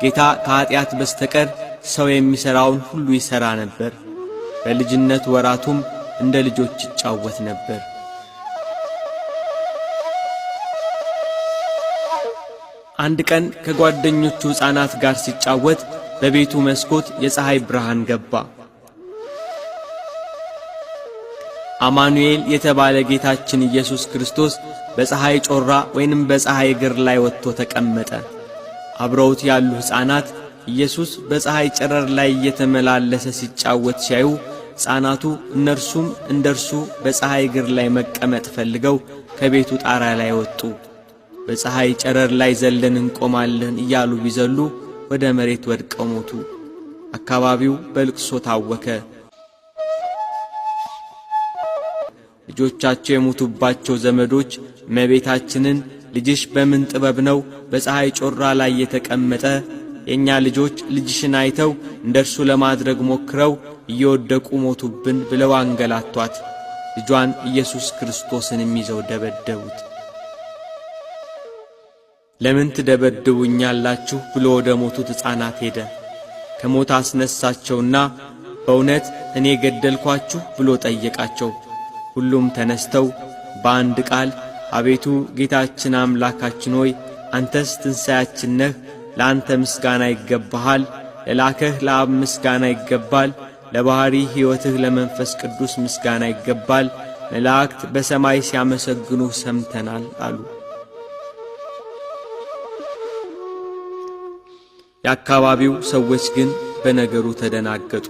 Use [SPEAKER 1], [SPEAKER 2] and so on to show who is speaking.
[SPEAKER 1] ጌታ ከኀጢአት በስተቀር ሰው የሚሠራውን ሁሉ ይሠራ ነበር። በልጅነት ወራቱም እንደ ልጆች ይጫወት ነበር። አንድ ቀን ከጓደኞቹ ሕፃናት ጋር ሲጫወት በቤቱ መስኮት የፀሐይ ብርሃን ገባ። አማኑኤል የተባለ ጌታችን ኢየሱስ ክርስቶስ በፀሐይ ጮራ ወይንም በፀሐይ እግር ላይ ወጥቶ ተቀመጠ። አብረውት ያሉ ሕፃናት ኢየሱስ በፀሐይ ጨረር ላይ እየተመላለሰ ሲጫወት ሲያዩ ሕፃናቱ እነርሱም እንደርሱ በፀሐይ እግር ላይ መቀመጥ ፈልገው ከቤቱ ጣራ ላይ ወጡ። በፀሐይ ጨረር ላይ ዘለን እንቆማለን እያሉ ቢዘሉ ወደ መሬት ወድቀው ሞቱ። አካባቢው በልቅሶ ታወከ። ልጆቻቸው የሞቱባቸው ዘመዶች እመቤታችንን ልጅሽ በምን ጥበብ ነው በፀሐይ ጮራ ላይ የተቀመጠ? የእኛ ልጆች ልጅሽን አይተው እንደ እርሱ ለማድረግ ሞክረው እየወደቁ ሞቱብን ብለው አንገላቷት። ልጇን ኢየሱስ ክርስቶስንም ይዘው ደበደቡት። ለምን ትደበድቡኛላችሁ ብሎ ወደ ሞቱት ሕፃናት ሄደ። ከሞት አስነሳቸውና በእውነት እኔ ገደልኳችሁ ብሎ ጠየቃቸው። ሁሉም ተነስተው በአንድ ቃል አቤቱ ጌታችን አምላካችን ሆይ አንተስ ትንሣያችን ነህ፣ ለአንተ ምስጋና ይገባሃል፣ ለላከህ ለአብ ምስጋና ይገባል፣ ለባሕሪ ሕይወትህ ለመንፈስ ቅዱስ ምስጋና ይገባል፣ መላእክት በሰማይ ሲያመሰግኑህ ሰምተናል አሉ። የአካባቢው ሰዎች ግን በነገሩ ተደናገጡ።